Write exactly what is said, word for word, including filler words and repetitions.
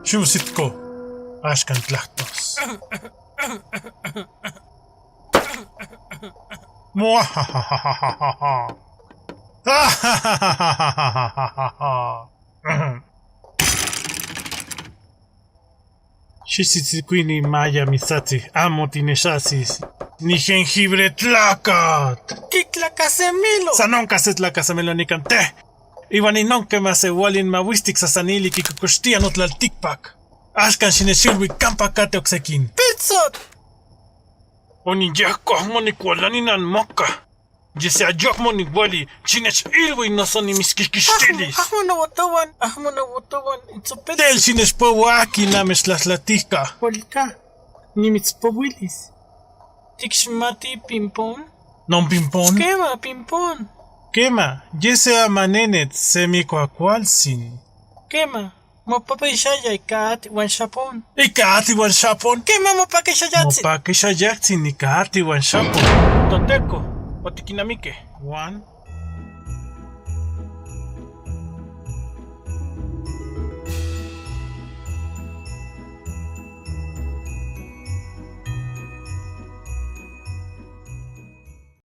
Ximositko, axkan tlajtos. Muahahahaha. Xisitsikuini maya misatsi, amo tineshasis. Ni jengibre tlakat. Ki tlakasemelo. San nonka se tlakasemelo nikan te. Iwan ni nonke mas se walin mawistik sasanili ki kukushtia no tlaltikpak. Axkan xineshilwi kampa kate oksekin. Pitsot. Oni yahko amo nikualani nan moka. Yese ayokmo niwali, xinechilwi no son nimiskikishtilis. Ahmo, ahmo nawotowan, ahmo nawotowan, it's a pet. Tel xinechpowaki nameshlahlatika. Kualika, nimitspowiltis. Tikshmati pimpon? Non pimpon? Kema, pimpon. Kema, yese amanenet, se mikuakualsin. Kema, mopapishaya ika atl wan shapon. Ika atl wan shapon. Kema, mopakishayatsin. Mopakishayatsin ika atl wan shapon. Toteko, otikinamike. One,